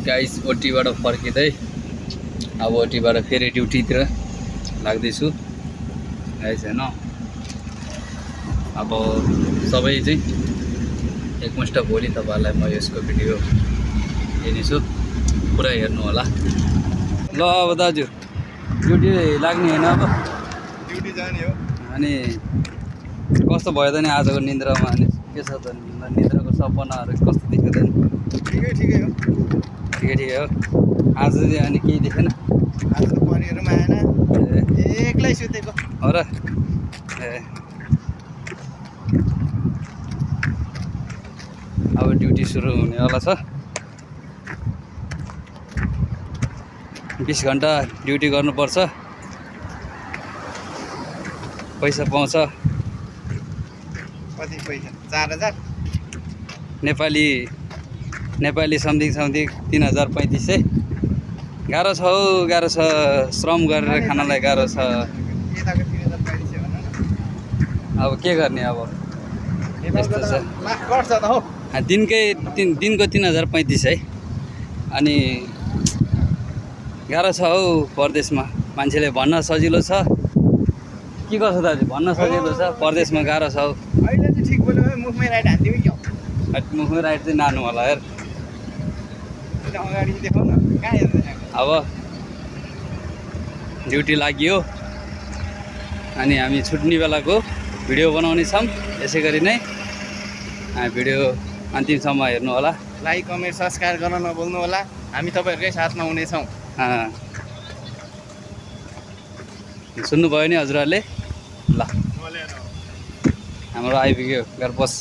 Guys ओटीबाट फर्किँदै अब ओटीबाट फेरि ड्युटीतिर लाग्दैछु गाइस हैन। अब सबै चाहिँ एकमुष्ट भोलि तपाईहरुलाई म यसको भिडियो दिनेछु, पुरा हेर्नु होला। ल अब दाजु ड्युटी लाग्ने हैन, अब ड्युटी जाने हो। अनि कस्तो भयो त नि आजको निन्द्रामा? अनि के छ त निन्द्राको सपनाहरू कस्तो देख्यो त नि? ठिकै हो। ठिकै हो। आज चाहिँ अनि केही देखेन? आज त परिहरुमा आएन, एक्लै सुतेको हो र। अब ड्युटी सुरु हुनेवाला छ। 20 घन्टा ड्युटी गर्नुपर्छ, पैसा पाउँछ। कति पैसा? 4000 नेपाली समथिङ 3035। गाह्रो छ हौ, गाह्रो छ। श्रम गरेर खानलाई गाह्रो छ। यताको 3035 हो न। अब के गर्ने? अब यस्तो छ। माफ गर्छ त हौ। दिनको 3035 है। अनि गाह्रो छ हौ परदेशमा। मान्छेले भन्न सजिलो छ, के गर्छ दाजु? भन्न सजिलो छ, परदेशमा गाह्रो छ हौ। अहिले चाहिँ ठिक बोल्यो भने मुखमै राइट हान्दियो कि मुखमै राइट चाहिँ नानु होला यार। अगाडि देखाउ न, कहाँ हेर्दैन? अब ड्युटी लाग्यो अनि हामी छुट्ने बेलाको भिडियो बनाउने छौँ। यसै गरी नै भिडियो अन्तिमसम्म हेर्नु होला। लाइक कमेन्ट सब्स्क्राइब गर्न नभुल्नु होला। हामी तपाईहरुकै साथमा हुनेछौँ। सुन्नुभयो नि हजुरहरूले? ल हाम्रो आइपुग्यो घर बस।